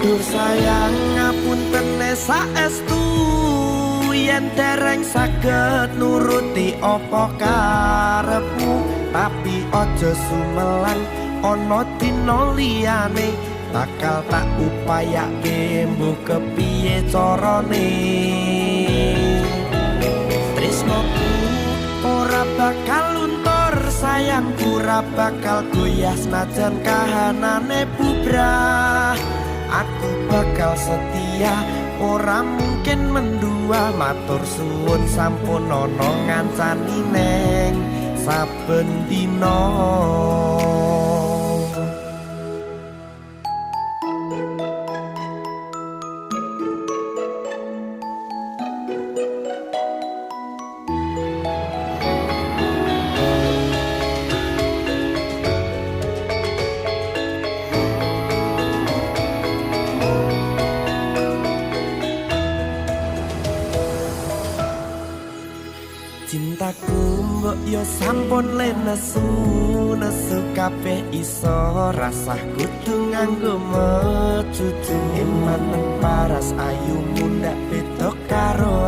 Dur sayang, ngapuntene saestu yen dereng saged nuruti apa karepmu, tapi aja sumelang ana dina liyane bakal tak upayake mbuh kepiye carane. Tresnoku ora bakal luntur, sayangku ora bakal goyah senajan kahanane bubrah. Aku bakal setia, ora mungkin mendua. Matur suwun sampun ana ngancani neng saben dina. Cintaku mbok yo sampun le nesu, nesu kabeh iso rasah kudu nganggo mecucu. Eman paras ayu mundak beda karo